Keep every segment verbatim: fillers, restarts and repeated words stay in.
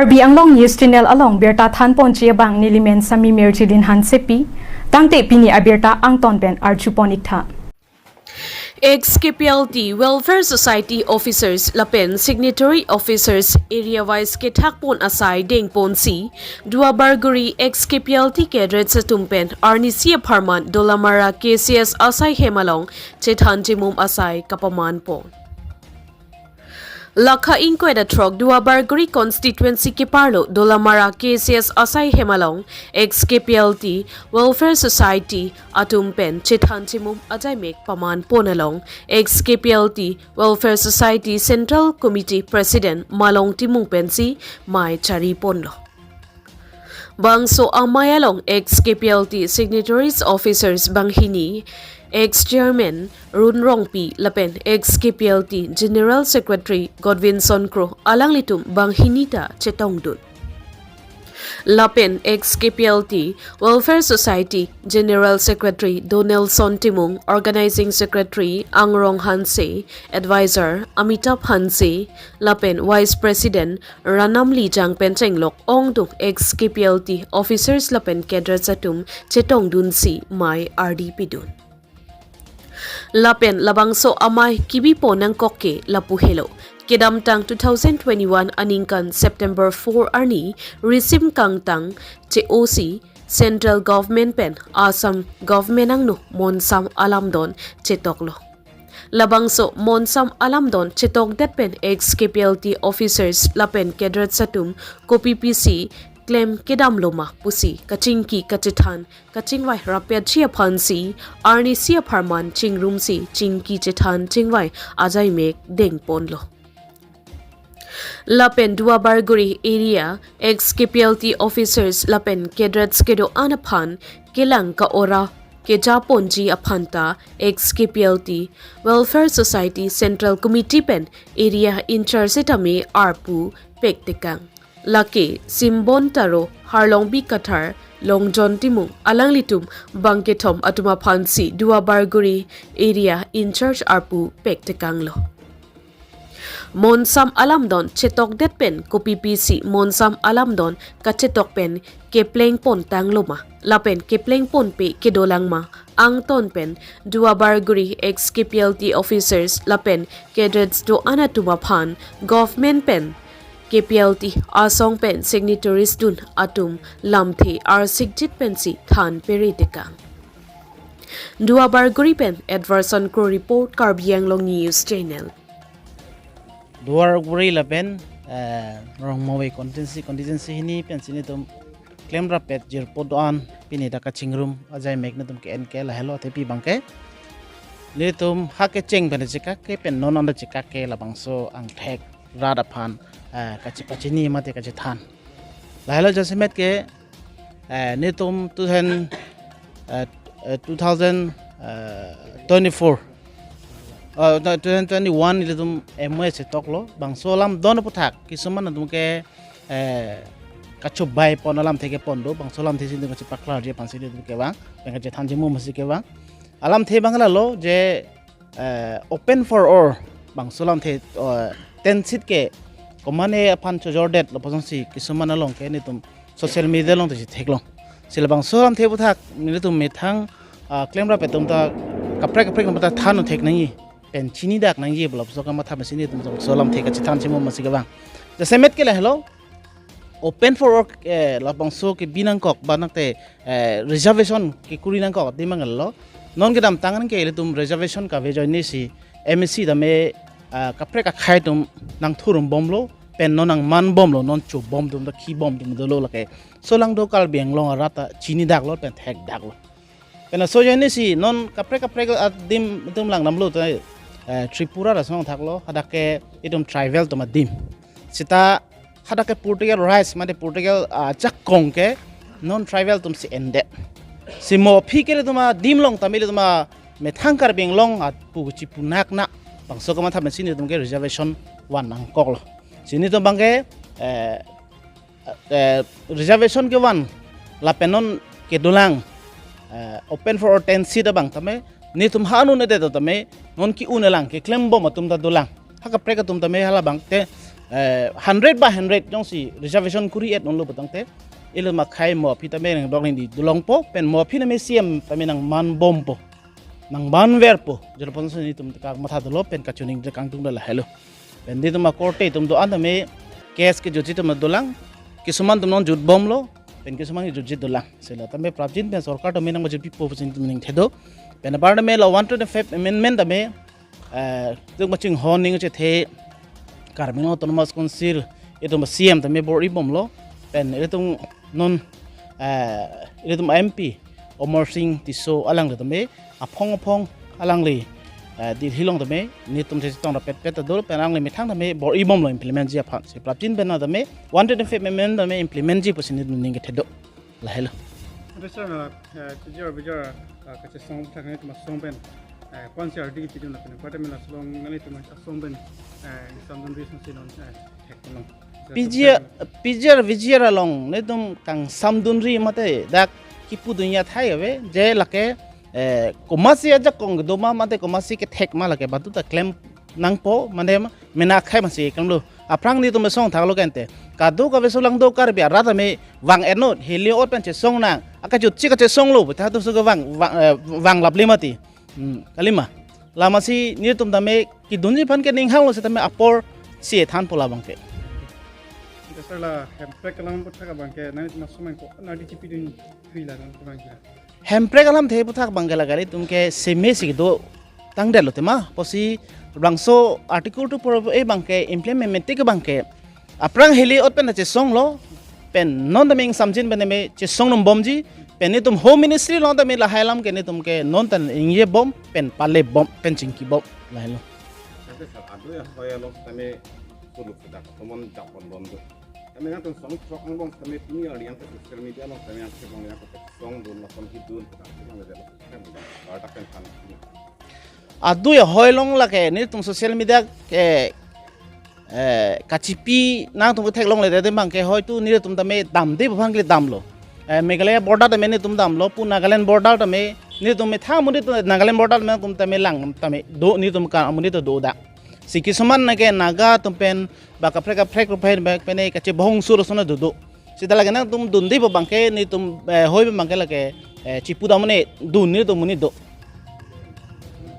Karbi Anglong News Channel along birta thanponji abang nelimen Sami Mirjilin Hansepi, tangte pini abirta angton pen arjupon iktha. Ex K P L T Welfare Society Officers lapen Signatory Officers area wise kethakpon asai dengponsi, Duarbagori ex K P L T cadres atum pen arnisi apharman Dolamara K C S asai hem along chethan chimum asai kapamanpon. Lakha ingkoi ra throk Duarbagori constituency keparlo Dolamara K C S asai hem along ex K P L T Welfare Society atum pen chethan chimum ajaimek pamanpon along ex K P L T Welfare Society Central Committee President Malong Timung pensi mei chariponlo. Bangso amei along ex K P L T signatories officers banghini, ex chairman Run Rongpi lapen ex K P L T General Secretary Godwinson Kro alanglitum banghini ta chetongdun. Lapen ex K P L T Welfare Society General Secretary Donelson Timung, Organizing Secretary Angrong Hanse, Advisor Amitabh Hanse, lapen Vice President Ranam Lijang pen chenglok ongdung ex K P L T officers lapen cadres atum chetongdunsi mei ardi pidun. Lapen labangso amei kebipon nangkok ke lapu helo. Kedamtang two thousand twenty-one aningkan September four arni risim kangtang che-osi Central Government pen Assam Government angno monsam alamdon chetoklo. Labangso monsam alamdon chetokdet pen ex K P L T officers lapen cadres atum kopi pisi klem kedamlo ma pusi kachingki kachethan kachingvai rapetji aphansi arnisi apharman chingrumsi chingki chethan chingvai ajaimek dengponlo. Lapen Duarbagori area ex K P L T officers lapen cadres kedo-an aphan kelang ka-ora kejaponji aphanta ex K P L T Welfare Society Central Committee pen area in-charge sitame arpu pektekang. Lake Simbon Taro, Harlongbi Kathar, Longjon Timung alanglitum bangkethom atum aphansi Duarbagori area in-charge arpu pektekanglo. Monsam alamdon chetokdet pen kopi pisi monsam alamdon kachetok pen keplengpontanglo ma lapen keplengponpe kedolang ma angton pen Duarbagori ex K P L T officers lapen cadres do-an atum aphan government pen K P L T asong pen signatories dun atum lamthe arsikjit pensi than peretekang. Duarbagori pen Edwardson Kro report, Karbi Anglong News Channel. Duarbagori lapen, eh, Rongmawei constituency, constituency hini pensi nelitum klem rapet jirpo do-an pini ta kachingrum ajaimek nelitum ke-en ke lahelo athepi abangke. Nelitum ha kecheng pen chekak ke pen non anda chekak ke labangso angthek rat aphan, eh, kachepachini mate kachethan. Lahelo jasemet ke, eh, nelitum two thousand, eh, eh, two thousand, eh, twenty-four. Eh, two thousand twenty-one nelitum M O A chetoklo. Bangso alamdon aputhak kisuman atum ke, eh, kachobaipon alamthe kepon do. Bangso alamthe si nelitum kachepaklarji aphansi nelitum kevang. Pen kachethan chimum si kevang. Alamthe abang lalo je, eh, open for all. Bangso alamthe, eh, ten seat ke komatne aphan chojordet lapuson si kisuman along ke nelitum social media along ta chetheklong. Si labangso alamthe aputhak nelitum methang, ah, klem rapet atum ta kaprek kaprek atum ta than thek nangji pen chinidak nangji pu labangso kamatha pensi nelitum labangso alamthe kachethan chimum si kevang. Jasemet ke lahelo open for all, eh, labangso kebi nangkok ba nangte, eh, reservation kekuri nangkok adim abang lalo. Non kedamtang an ke ilitum reservation kave ajoine si M A C tame, ah, kaprek akhei atum nangthurumbomlo pen non nangmanbomlo, non chobom atum ta khibom atum dolo lake. Laso along do Karbi Anglong arat ta chinidaklo pen thekdaklo. Pen laso ajoine si non kaprek kaprek adim atum langdamlo ta, eh, Tripura lason thaklo, hadak ke itum tribal atum adim. Seta hadak ke political rights mate political, ah, jakong ke non tribal atum si endet. Si mo aphi ke ilitum adim along tame ilitum amethang Karbi Anglong apu chipunak na bangso kamatha pensi nelitum ke reservation van nangkoklo. Si nelitum abangke, eh, eh, reservation kevan lapen non kedolang, eh, open for all ten seat abang tame nelitum ha anun edet tame non ke-un alang keklembom atum ta dolang. Ha kaprek atum tame halabangte eh, hundred by hundred jongsi reservation kuri-et unlo putangte, ilitum akhei mo aphi tame nangdok nangdi dolongpo, pen mo aphi tame C M tame nangmanbompo, nangmanverpo. Jolapon si nelitum kamatha dolo pen kachiningje kangtung dolo helo. Pen nelitum akorte atum do-an tame case kejutji atum dolang, kisuman atum non jutbomlo, pen kisuman kejutji dolang. Sila tame prapjin pen sorkar tame nangmajutpipo pusi nelitum ningthedo. Pen apar tame la one twenty-five amendment tame, eh, tuk maching hon ning chethe Karbi Anglong Autonomous Council itum C M tame bor-ibomlo. Pen itum non, eh, itum M P Amarsing Tisso alangli tame aphong aphong alangli, eh, Delhi along tame nelitum chetong rapet pet ta dolo, pen alangli methang tame bor-ibomlo implement ji aphan. Si prapjin pen tame one twenty-five amendment tame implement ji pusi nelitum ningkethedo. Lahelo. Ante sir, eh, eh, P G R, V G R, eh, kachesong thak nelitum asong pen, eh, ko-ansi ardi kipidun lapen, ko-an tame laso along nelitum asong pen, eh, ingsamdun ri song si non, eh, thek non. P G R, P G R, V G R along nelitum kangsamdun ri mate dak kipudun athai ave, je lake, eh, komatsi ajakong kedo ma mate komatsi kethek ma lake batu ta klem nangpo, mane mena akhei masi klemlo. Aphrang nelitum asong thaklo kente. Kadokave solangdo Karbi arat tame vang-etnon, heli-ot pen chesong nang, akajutji kachesonglo, beta atum so kevang, vang, eh, vanglap le mati. Hmm, kalima. Lamasi nelitum tame kedunji aphan ke ning hanglo setame apor si ethan pola abangke. Ante sir, la Hemprek alam aputhak abangke nanglitum asong pen ko-an ardi kipidun thui la nang kurang kira. Hemprek alamthe aputhak abangke lake ilitum ke seme si dotangdetlo tema. Pusi labangso Article two four A abangke implement tik abangke aphrang heli-ot pen chesonglo, pen non tame ingsamjin pen tame chesong nonbomji, pen nelitum Home Ministry along tame lahai alam ke nelitum ke non ta ingjebom pen palebom pen chingkibom lahelo. Ante sir, adu ya hoya lo tame suluk sedak tomon japon bom do. Tame nangtum song throk angbong tame pini ardi yang ke social media along tame yang ke bang yang ke songdun lason hidun, tame yang ke lo. Tame barta pen than. Adu ya hoi long lake nelitum social media ke, eh, kachipi nangtum ketheklongle tame abangke hoitu nelitum tame damde bang kali damlo. Eh, Meghalaya border tame nelitum damlo, pu Nagaland border tame nelitum methang amonit atum Nagaland border tame nangtum tame lang tame do nelitum ka amonit atum do dak. Si kisuman nake Naga atum pen ba kaprek kaprek rupai ba pene kachebohong sur sona dodo. Seta lake nangtum dunde abangke nelitum, eh, hoi abangke lake, eh, chipu damne dun nelitum amonit do.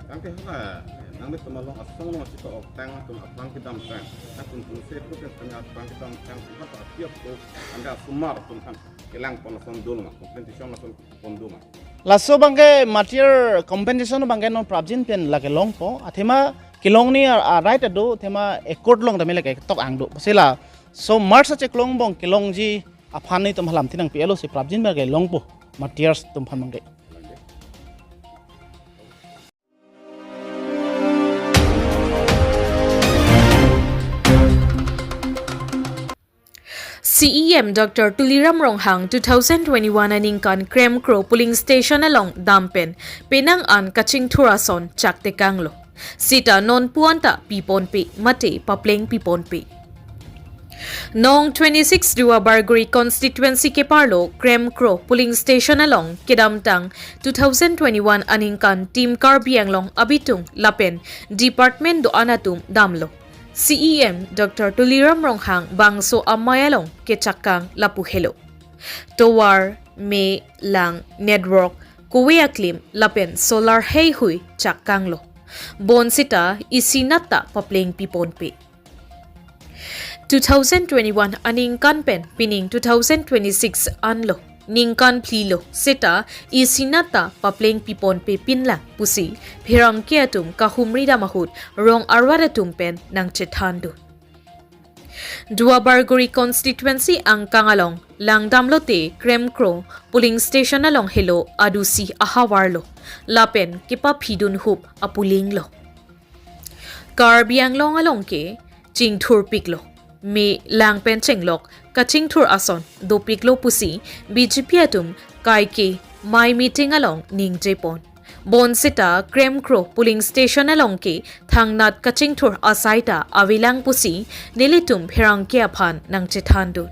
Tangte hala, nanglitum along asong along chito-oktang atum aphrang kedamtang. Atum tum se pu pen tanya aphrang kedamtang, tum hata apiak tu, anda sumar tum kan, kelang pon lason dun ma, compensation lason pon dun ma. Laso abangke material compensation abangke non prapjin pen lake longpo, athema kelongni a, a right ado, athema accord along tame lake tok ang do. Sila, so March acheklong angbong kelongji aphan nelitum halam thinang pi-etlo si prapjin abangke longpo, martyrs atum aphan abangke. C E M Doctor Tuliram Ronghang two thousand twenty-one aningkan Kremkro polling station along dampen penang an kachingthur ason chaktekanglo. Seta non puan ta piponpe mate papleng piponpe. Nong twenty-six Duar Bagori constituency keparlo Kremkro polling station along kedamtang two thousand twenty-one aningkan Team Karbi Anglong abitung lapen department do-an atum damlo. C E M Doctor Tuliram Ronghang bangso amei along kechakang lapu helo. Tovar, me, lang, network, kove aklim lapen solar heihui chakanglo. Bonseta isinat ta papleng piponpe. Two thousand twenty-one aningkan pen pining two thousand twenty-six anlo, ningkan phlilo, seta isinat ta papleng piponpe pinlang pusi pherangke atum kahumri dam ahut rong arwat atum pen nangchethandun. Duar Bagori constituency angkang along langdamlote Kremkro polling station along helo adusi ahavarlo lapen kepaphidun hup apulinglo. Karbi Anglong along ke chingthurpiklo, me lang pen chenglok kachingthur ason dopiklo pusi B J P atum kaike mei meeting along ningjepon. Bonseta Kremkro polling station along ke thangnat kachingthur asai ta avelang pusi nelitum pherangke aphan nangchethandun.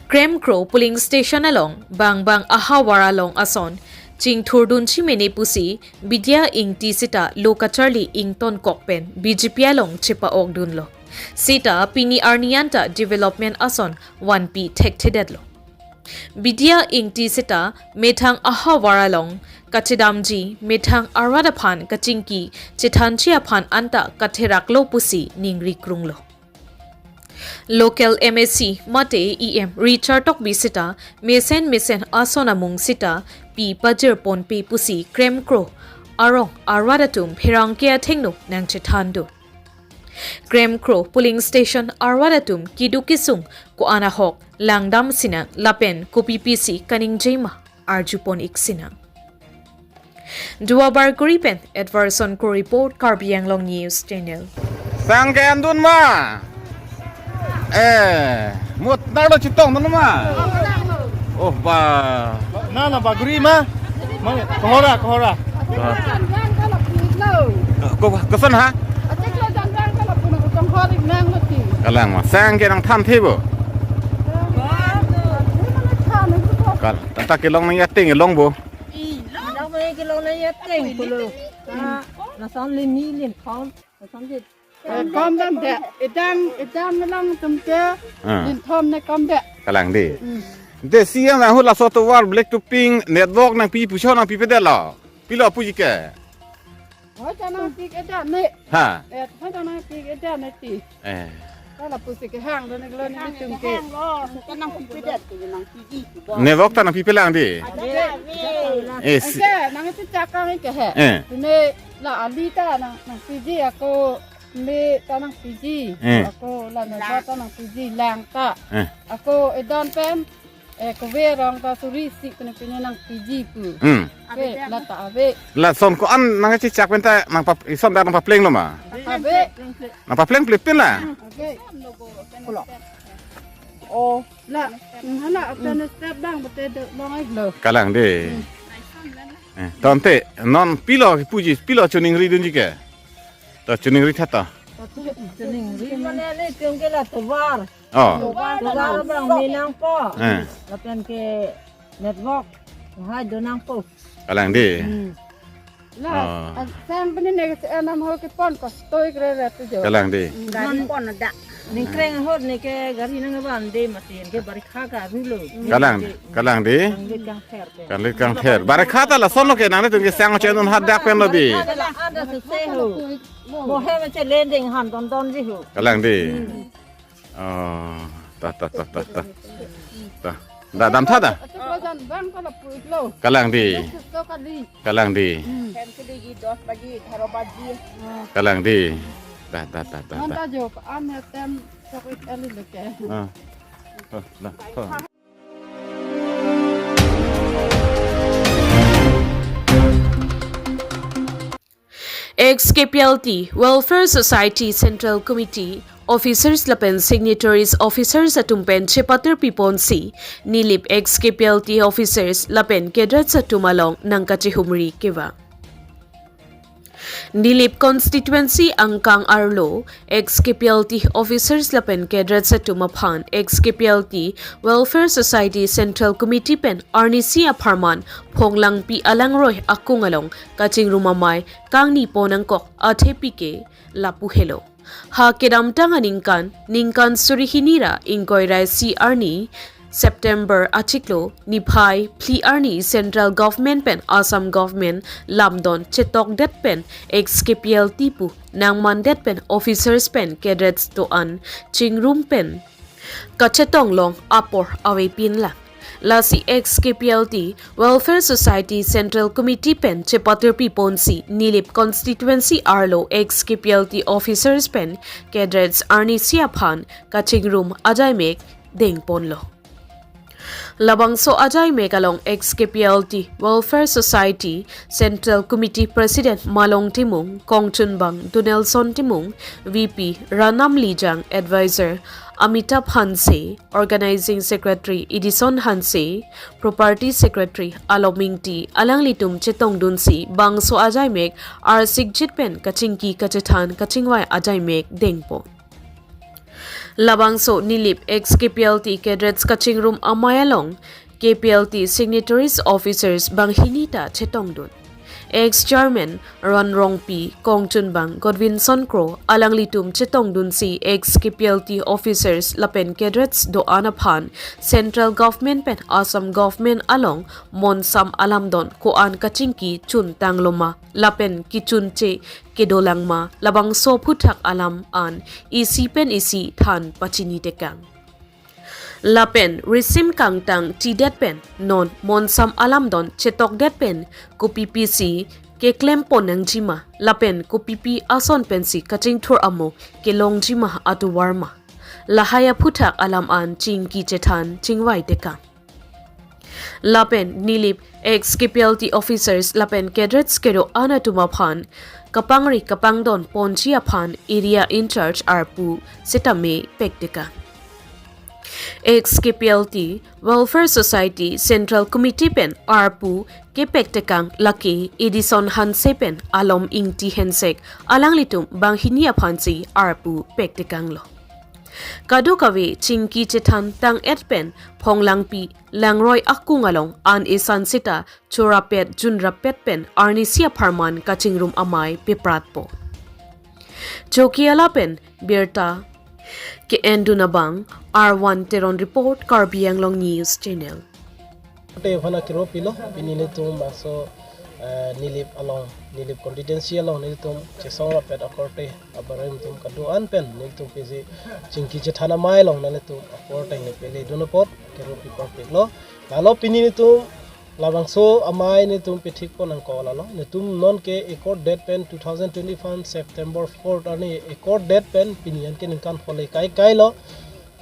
Kremkro polling station along bangbang ahavar along ason chingthurdunji mene pusi Bidya Ingti seta lo kacharli ingtonkok pen B J P along chepa-okdunlo. Seta pini arni anta development ason vanpi thekthedetlo. Bidya Ingti seta methang ahavar along kachedamji methang arat aphan kachingki chethanji aphan anta katheraklo pusi ningri krunglo. Local M A C mate E M Richard Tokbi seta mesen mesen ason amung seta pi pajir ponpe pusi kremkro arong arat atum pherangke athengno nangchethandun. Kremkro polling station arat atum keduk kesung ko-an ahok langdam sinang lapen kopi pisi kaningjema arjupon ik sinang. Duar Bagori pen Edwardson Kro report, Karbi Anglong News Channel. Sang ke andun ma? Eh, mut narlo chetongdun ma? Oh, ba. Na, na, Bagori ma? Ma, kohora, kohora. Ko, koson ha? Kalang ma. Sang ke nangthan thebo. Kal, tanta kelong nang ateng longpo. Long mai kelong nang ateng pulo. Ah, lason lini linthom, lason di. Eh, kom damde, edang, edang lang atum ke, ah, linthom ne kom de. Kalang di. Hmm. De C M ahut laso tovar black to pink network nangpi pusi nangpipedetlo. Pilo puji ke? Hoi ta nangpi ke da ne. Ha. Eh, hoi ta nangpi ke da ne ti. Eh. Kala pusi kehang do ne kelo ne tum ke. Network ta nangpipelang di. Ave, ave. Eh, si- Ke, nangchechak kang ke he. Eh. Pine la ali ta nang, nangpiji ako, me ta nangpiji. Eh. Ako la network ta nangpiji, lang ta. Eh. Ako edon pen, eh, kove rong ta suri isi pine pine nangpiji pu. Hmm. Ke, la ta ave. Lason ko-an nangchechak pen ta nangpa-, ison ta nangpaplenglo ma? Ave. Nangpapleng plepin la? Ave. Oh, la, hmm, hala, open step dang, bete de, long ai lo. Kalang di. Hmm. Eh, tangte, non pilo puji, pilo choningridunji ke? To choningri tha to. Choningri mane ne tum ke la tovar. Oh. Tovar, tovar abang me nangpo. Eh. Lapen ke network hai do nangpo. Kalang di. Hmm. La, ah, sang pini ne ke anam ho ke pon kostoi kre re tu jo. Kalang di. Hmm. Gari pon ada. Ningkreng ahut ne ke gari nangvan de mati ke barikha ke arulo. Kalang, kalang di. Kanglit kangther de. Kanglit kangther. Barikha ta lasonlo ke nanglitum ke sang chenun hadak pen lo di. Barikha ta la ada sese ho. Mohe me che lending han don don di ho. Kalang di. Hmm. Oh, ta, ta, ta, ta, ta. Ta. Da, damtha da? Atu ko jan bang ko la pu ik lo. Kalang di. Yes, so kali. Kalang di. Hmm. Hem ke lagi dos baji, egharo baji. Oh. Kalang di. Da, da, da, da, da. Anta jo, an ya tem sok ik ali lo ke. Ah. Oh, da, oh. Ex K P L T Welfare Society Central Committee officers lapen signatories officers atum pen chepatir piponsi Nilip ex K P L T officers lapen cadres atum along nangkachihumri kevang. Nilip constituency angkang arlo ex K P L T officers lapen cadres atum aphan ex K P L T Welfare Society Central Committee pen arnisi apharman Phonglangpi alangroi akung along kachingrum amei kangni pon angkok athepi ke lapu helo. Ha kedamtang aningkan, ningkan suri hini ra ingkoi ra isi arni, September achiklo niphai phli arni Central Government pen Assam Government lamdon chetokdet pen ex K P L T pu nangmandet pen officers pen cadres do-an chingrum pen kachetong long apor avepin lang. Lasi ex K P L T Welfare Society Central Committee pen chepatir piponsi Nilip constituency arlo ex K P L T officers pen cadres arnisi aphan kachingrum ajaimek dengponlo. Labangso ajaimek along ex K P L T Welfare Society Central Committee President Malong Timung, kongchunbang Donelson Timung, V P Ranam Lijang, Advisor Amitabh Hanse, Organizing Secretary Edison Hanse, Property Secretary Alom Ingti, alanglitum chetongdunsi bangso ajaimek arsikjit pen kachingki kachethan kachingvai ajaimek dengpon. Labangso Nilip ex K P L T cadres kachingrum amei along K P L T signatories officers banghini ta chetongdun. Ex-chairman Ron Rongpi, kongchunbang Godwinson Kro, alanglitum chetongdunsi ex-K P L T officers lapen cadres do-an aphan Central Government pen Assam Government along monsam alamdon ko-an kachingki chuntangloma lapen kichunche kedolangma, labangso aphuthak alam an isi pen isi than pachinitekang. Lapen risim kangtang tidet pen non monsam alamdon chetokdet pen kopipisi keklemponangjima lapen kopipi ason pensi kachingthur amo kelongjima atovarma, lahai aphuthak alam an chingki chethan chingvaitekang. Lapen Nilip ex-K P L T officers lapen cadres kedo-an atum aphan kapangri kapangdon ponji aphan area in-charge arpu sitame pektekang. Ex-K P L T Welfare Society Central Committee pen arpu kepektekang lake Edison Hanse pen Alom Ingti Hensek, alanglitum banghini aphansi arpu pektekanglo. Kadokave chingki chethan tang-et pen Phonglangpi Langroi akung along an esan sita chorapet junrapet pen arnisi apharman kachingrum amei pepratpo. Chokihola pen birta ke-endun abang R one Teron report, Karbi Anglong News Channel. Te phana kiro pilo, pini nelitum bangso, eh, Nilip along, Nilip constituency along nelitum chesong rapet akorte abarim atum kedo-an pen nelitum pisi chingki chethan amei along nelitum akorte ne pele dun apot kiro pi korpiklo. Lalo pini nelitum labangso amei nelitum pethikpon nangkok lalo. Nelitum non ke accord date pen two thousand twenty-five September four arni accord date pen pini anke ningkan phongo le kaikailo.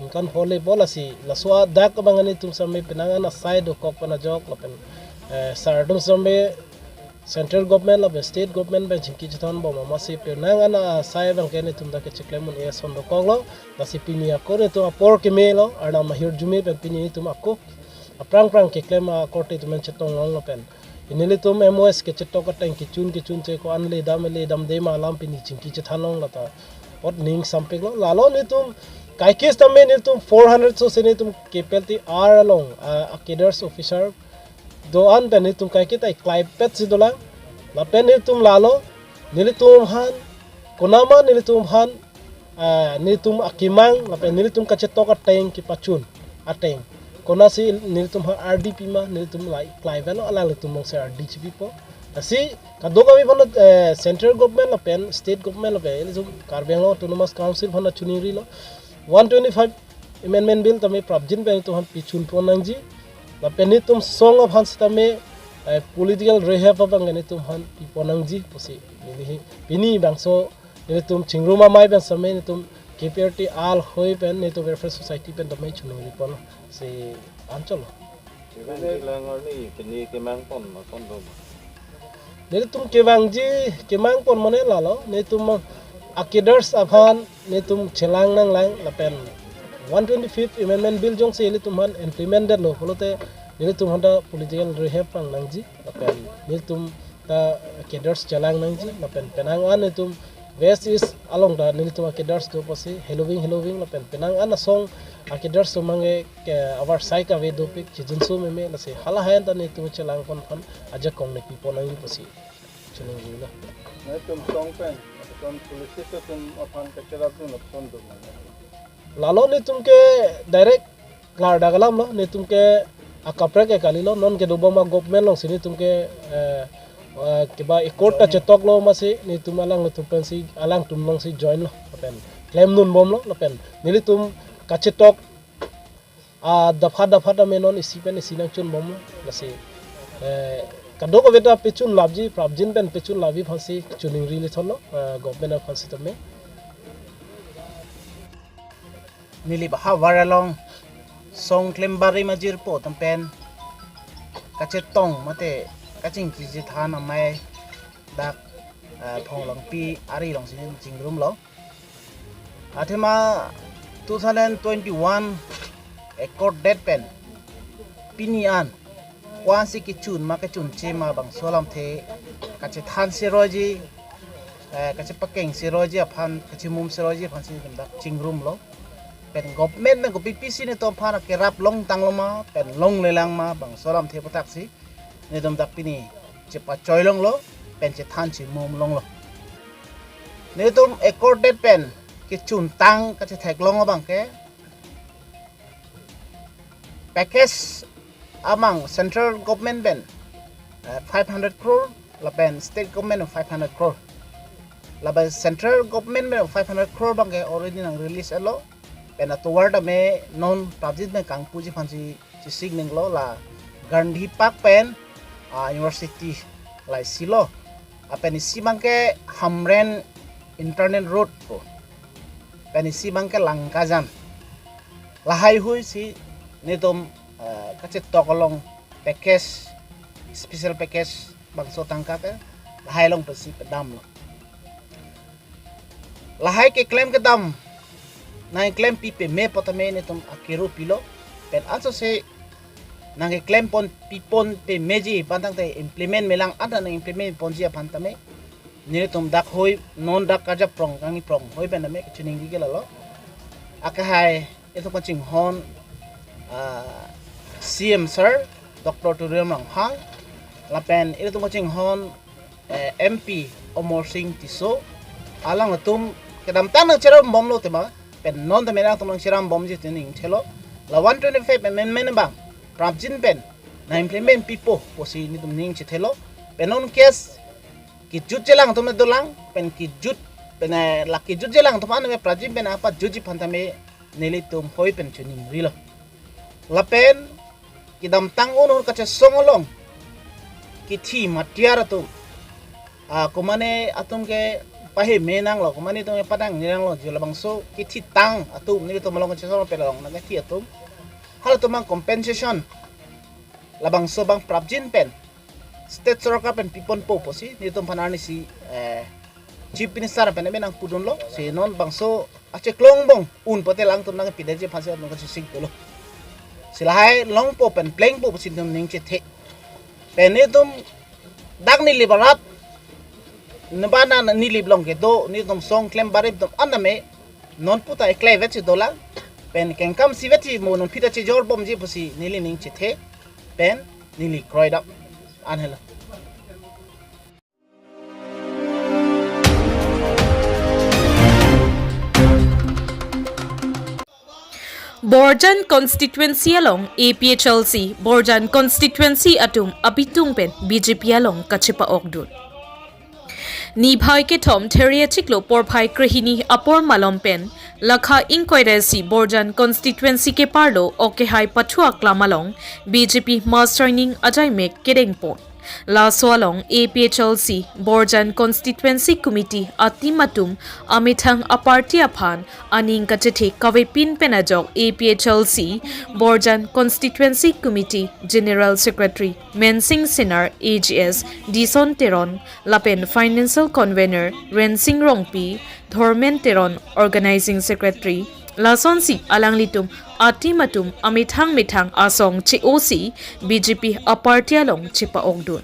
Ningkan phongo le po lasi laso adak abang nelitum sitame penang an asai dokok pen ajok lapen, eh, sar atum sitame Central Government lapen State Government pen chingki chethanbom amatsi penang an asai abang ke nelitum dak kecheklem un-e ason dokoklo. Lasi pini ako nelitum apor kemelo, Arnam ahirjume pen pini nelitum ako aphrang phrang keklem akorte atum an chetonglonglo pen. Pini nelitum M O S kechetok ateng kechun kechunche ko-an ledam ledamde ma alam pini chingki chethanlonglo ta apot ning sampiklo. Lalo nelitum kaikis tame nelitum four hundred so se nelitum K P L T R along, ah, a cadres officer do-an pen nelitum kaiketa iklaipetsi dolang. Lapen nelitum lalo nelitum aphan konama nelitum aphan, ah, nelitum akemang lapen nelitum kachetok ateng kepachun ateng konatsi nelitum aphan ardi pima nelitum la iklaivelo, alanglitum alongsi ardi chipipo. Lasi kadokave aphan, eh, Central Government lapen State Government lapen ilitum Karbi Anglong Autonomous Council aphan chiningrilo, one twenty-five Amendment Bill tame prapjin pen nelitum aphan pichunpon nangji. Lapen nelitum song aphan sitame, eh, political rehab abang nelitum aphan pipon nangji pusi neli hi pini bangso nelitum chingrum amei pen sitame nelitum K P L T alhoi pen nelitum Welfare Society pen tame chiningripon si ancholo. Kevangji lang arni pini kemangpon ma pon do ma? Nelitum kevangji kemangpon mane lalo, nelitum a cadres aphan nelitum chelang nanglang lapen one twenty-fifth Amendment Bill jongsi nelitum aphan implement detlo pulote nelitum aphanta political rehab pang nangji lapen nelitum ta cadres chelang nangji lapen penang an nelitum West East along ta nelitum a cadres do pusi heloving heloving lapen penang an asong a cadres atum abang ke avarsai kave dopik chijinso meme lasi halahai an ta nelitum chelangpon aphan ajakong ne pipon nangji pusi chiningrilo. Nelitum song pen, nelitum police atum aphan kacherapdun aphan do ma? Lalo nelitum ke direct klardak alamlo, nelitum ke akaprek ke kalilo, non kedobom a government alongsi nelitum ke, eh, eh, keba accord ta chetoklo amatsi nelitum alanglitum pensi alangtum alongsi joinlo lapen klemdunbomlo lapen nelitum kachetok adapha dapha tame non isi pen isi nangchunbomlo. Lasi, eh, kadokave ta pechunlapji, prapjin pen pechunlapji aphansi chiningri lithonlo, eh, government aphan sitame. Nilip ahavar along song klem barim ajirpo atum pen kachetong mate kachingki chethan amei dak, eh, Phonglangpi ari alongsi chingrumlo. Athema two thousand twenty-one accord date pen pini an ko-ansi kechun ma kechunche ma bangso alamthe kachethan seroiji, eh, kachepakeng seroiji aphan, kachemum seroiji aphansi nelitum dak chingrumlo. Pen government pen kopipisi nelitum aphan kerap longtanglo ma pen longlelang ma bangso alamthe aputhaksi nelitum dak pini chepachoilonglo. pen chethan chimum longlo. Netum accorded pen kechuntang kachetheklong abang ke package amang central government pen, eh, five hundred crore, lapen state government five hundred crore. Lapen central government pen five hundred crore abang ke already nang release lo. Pen atovar tame non prapjin pen kangpuji aphansi chesik ninglo la Gandhi Park pen, ah, university laisilo. Lapen isi abang ke Hamren Internal Road po. Pen isi abang ke Langkajan. Lahai hui si netum, eh, kachetok along package, special package bangso tangka ke lahai along pensi pedamlo. Lahai keklem kedam nangklem pi peme apot tame netum akero pilo. Pen ansose nangklem pon pi pon pemeji bantang te implement melang ada nang implement ponji aphan tame netum dak hoi non dak kaja prong kangni prong hoi pen tame kachiningri ke lalo. Akehai itum kachinghon, ah, C M sir, Doctor Tuliram Ronghang, lapen itum kachinghon, eh, M P Amarsing Tisso, alangtum kedamtang nang cherambomlo tema, pen non tame nangtum nang cherambomji pu ningthelo, la one twenty-five amendment abang prapjin pen nang implement pipo pusi netum ning chethelo, pen non case kejutji alangtum dolang, pen kejut, pen, eh, la kejutji alangtum an me prapjin pen apajutji aphan tame nelitum hoi pen chiningrilo. Lapen kedamtang unhur kachesong along kithi matiar atum, ah, komane atum ke paheme nanglo, komane atum ke padang ni nanglo, je labangso kithitang atum netum along kachesong pen along nangkithi atum, halatum abang compensation labangso abang prapjin pen state sorkar pen piponpo pusi netum aphan arnisi, eh, Chief Minister pen tame nangpudunlo, si non bangso acheklong bong un pote alangtum nangpidetji aphansi atum kachesik dolo. Si lahai longpo pen plengpo pusi netum ning chethe. Pen netum dak Nilip arat, neba na Nilip along kedo netum song klem barim atum an tame non puta eklem vetsi dolang, pen kengkam si vetsi mo non pita chejorbomji pusi neli ning chethe, pen neli kroidam. An helo. Borjan constituency along A P H L C, Borjan constituency atum abitung pen B J P along kachepa-okdun. Niphai kethom Theri achiklo porphai krehini apor malom pen lakha ingkoi ra isi Borjan constituency keparlo Okehai Pathu Aklam along B J P mass joining ajaimek kedengpon. Laso along A P H L C Borjan Constituency Committee a-team atum amethang a-party aphan aning kachethe kavepin pen ajok A P H L C Borjan Constituency Committee General Secretary Mensing Senar, A G S Dison Teron, lapen Financial Convener Rensing Rongpi, Dhormen Teron, Organizing Secretary, lasonsi alanglitum a-team atum amethang methang asong che-osi B J P a-party along chepa-okdun.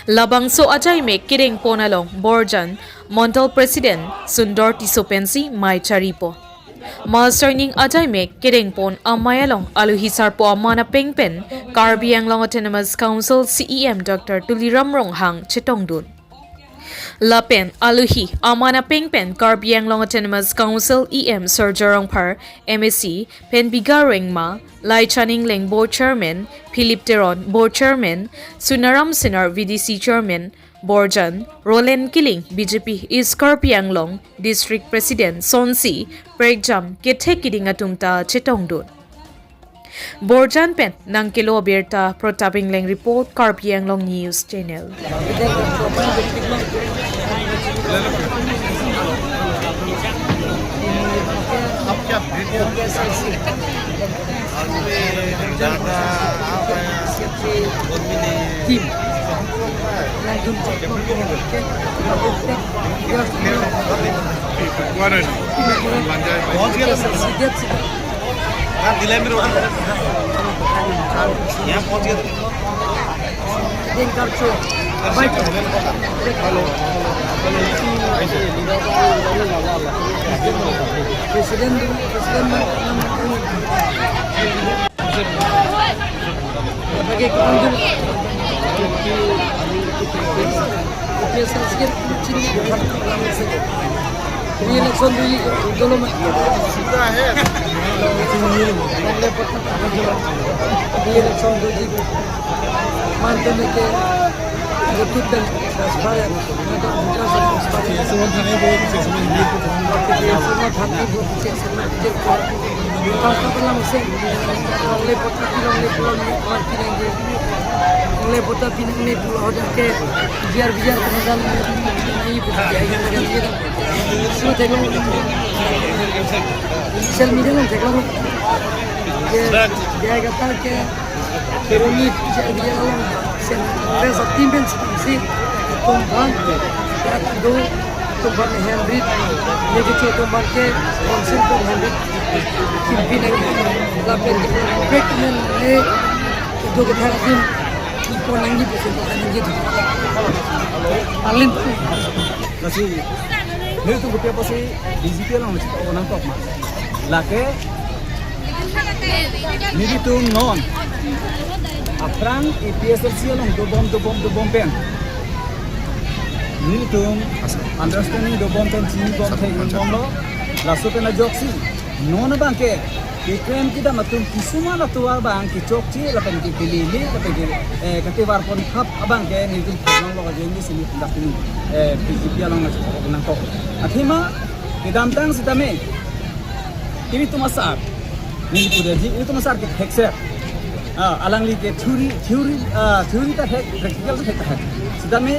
Labangso ajaimek kedengpon along Borjan Mandal President Sundor Tisso pensi mei charipo. Mass joining ajaimek kedengpon amei along alohi sarpo aman apeng pen Karbi Anglong Autonomous Council C E M Doctor Tuliram Ronghang chetongdun. Lapen alohi aman apeng pen Karbi Anglong Autonomous Council E M Surjya Rongphar, M A C, pen Biga Rengma, Laichan Engleng Board Chairman, Philip Teron Board Chairman, Sunaram Senar V D C Chairman, Borjan, Roland Killing B J P East Karbi Anglong District President sonsi prekjam kethek kiding atum ta chetongdun. Borjan pen nangkelo abirta Pratap Engleng report, Karbi Anglong News Channel. President, President, Re-election doji dolo ma. Re-election doji. Mantene ke betul dan transparan. Mantene bukan transparan. Tangka pelang se, longle pota pi longle pulo ni, mati nangji. Longle pota pi nangji pulo hoda ke, biar biar kemudian ni, biar biar kemudian ni. Semua tengok, social media lang tengok. Dia, dia kata ke, Keroni biar biar lang, sen, resa tim ben si, tumpang, ya, do, tumpang henrit, ye ke tumpang ke, konsil pun henrit, kimpin nangji, lapen ke, break men, eh, do ke thar tim, ipo nangji, pesen nangji tu. Alin. Lasi, nelitum kopi apotsi B J P along nangkok ma. Lake, nelitum non. Aphrang A P H L C along dobom, dobom, dobom pen. Nelitum understanding dobom pen chinibom thek-ingbomlo. Laso pen ajoksi. Non abangke, keklem kedam atum kisuman atovar abang kechokche lapen ke kelele lapen ke, eh, katovar pon hap abangke nelitum theklonglo, ajoine sini pendak ini, eh, B J P along nangkok. Athema, kedamtang sitame, ilitum asar, neli pudeji, ilitum asar ke thekser. Ah, alangli ke theory, theory, ah, theory ta thek, practical ta thek ta thek. Sitame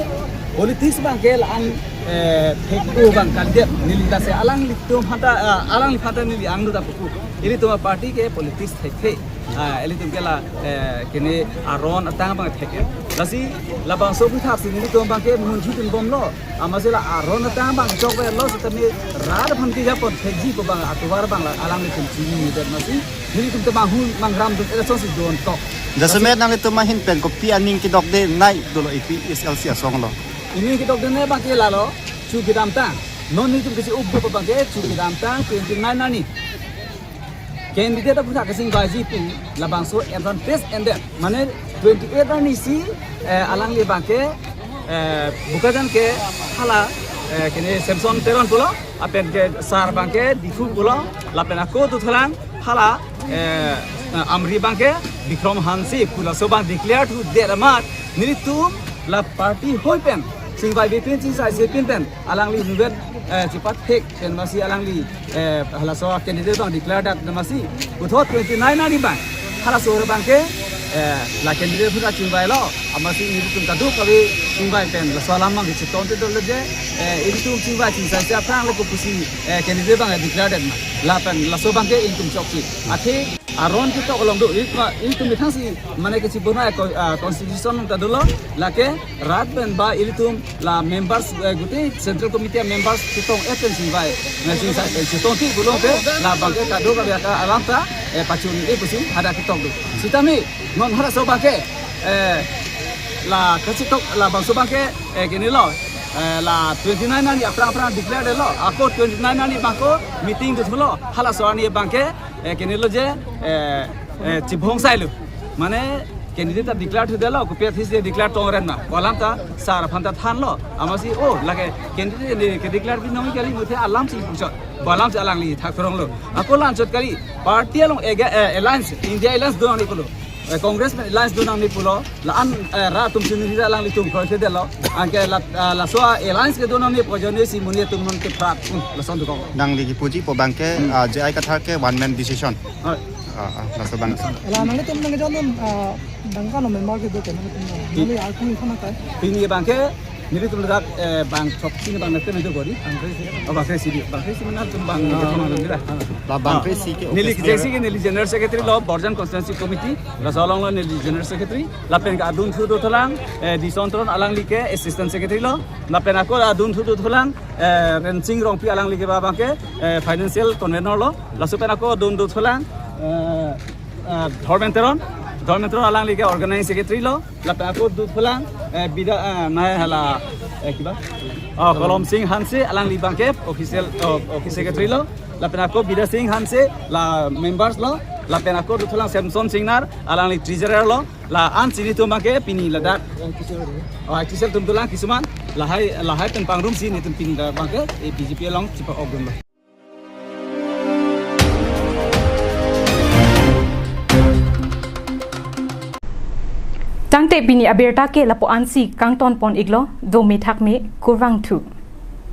politics abangke la-an, eh, thek-o abang kalidet, neli ta se alanglitum hanta, ah, alangli hanta neli angno ta puku. Ilitum aparty ke politics thekthe. Ah, ilitum ke la, eh, kene aron atang abang thek. Lasi labangso aphuthak si nelitum abangke munthi tunbomlo. Amatsi la aron atang abang chokvelo sitame rat aphan kejapon thekji pu abang atovar abang la alanglitum chinidet amatsi nelitum te manghun mangramdun election si donkok. Jasemet nanglitum ahin pen kopi aning kedokdenei dolo A P H L C asong lo? Aning kedokdenei abangke lalo, chu kedamtang. Non nelitum kesi update abangke chu kedamtang twenty-nine arni candidate aphuthak kachingvaiji pu labangso advantage endet. Mane twenty-eight arni si, eh, alangli abangke, eh, Bokajan ke hala, eh, kene Samson Teron pulo, lapen ke sar abangke Diphu pulo, lapen ako dothulang hala, eh, Amri abangke Bikram Hanse pu, laso abang declare thudet amat nelitum la party hoi pen chingvai bepin chingsai sepin pen alangli nuven, eh, chipat thek pen amatsi alangli, eh, halaso candidate abang declare dat amatsi puthot twenty-nine arni abang halaso abangke, eh, la candidate aphuthak chingvailo amatsi nelitum kadokave chingvai pen laso alam abang kechetongte dolo je, eh, ilitum chingvai chingsai si aphrang le kopusi, eh, candidate abang declare dat ma lapen laso abangke ilitum chokche. Athe aron ketok along do, ilitum, ilitum methangsi mane kechibonai ko, ah, constitution along ta dolo, lake rat pen ba ilitum la members, eh, gute central committee members chetong-et pen chingvai, na chingsai pen chetongte pulote labangke kadokave alam ta, eh, pachun-e pusi hadak ketok do. Sitame non halaso abangke, eh, la kachetok labangso abangke, eh, kene lo, eh, la twenty-nine arni aphrang aphrang declare detlo. Ako twenty-nine arni abangko meeting dothulo. Halaso arni abangke, eh, kene lo je, eh, eh, chibhong sailo. Mane candidate ta declare thudetlo, kopi athisi declare tongren ma. Pu alam ta sar aphan ta thanlo. Amatsi, oh, lake candidate ne ke declare binong kali muthe alam si puchot. Pu alam si alangli thakthoronglo. Ako la-anchot kali party along ega, eh, alliance, India Alliance do nangne pulo. Eh, Congress pen alliance do nangne pulo. La-an, eh, rat atum chuniri alanglitum kroikre detlo. Anke la, ah, laso alliance kedo nangne pu ajoine si monit atum non keprat. Hmm, lason dokok. Nangli kipuji pu abangke, ah, J I Kathar ke one man decision. Hoi. Ah, ah, laso abang. La nanglitum nangkejoine, ah, bang kono member kedo ke nangtum. Nangli arku ikhama kai. Pini abangke nelitum ladak, eh, bang chokche ni bang nangtum itu gori. Oh, bang kresi di. Bang kresi mana tum bang, ah, itu mana tum kira. La bang kresi ke neli office jesi ke neli general secretary lo, Borjan Constituency Committee. Laso along lo neli general secretary. Lapen ke adun thu dothulang, eh, Dison Teron alangli ke assistant secretary lo. Lapen ako adun thu dothulang, eh, Rensing Rongpi alangli ke ba abangke, eh, financial convener lo. Laso pen ako adun dothulang, eh, eh, Dharmen Teron, Dharmen Teron alangli ke organizing secretary lo. Lapen ako dothulang, eh, Bida, eh, nai hala, eh, kiba? Oh, Kolom Sing Hanse alangli abangke official, oh, office secretary lo. Lapen ako Bida Sing Hanse la members lo. Lapen ako dothulang Samson Singnar, alangli treasurer lo. La-an si netum abangke pini ladak. Oh, H T C L atum dolang kisuman. Lahai, lahai pen pangrumsi netum pini ladak abangke, eh, B J P along chepa-okdunlo. Tangte pini abirta ke lapu-an si kangtonpon-iklo, dome thakme, kurvangthu.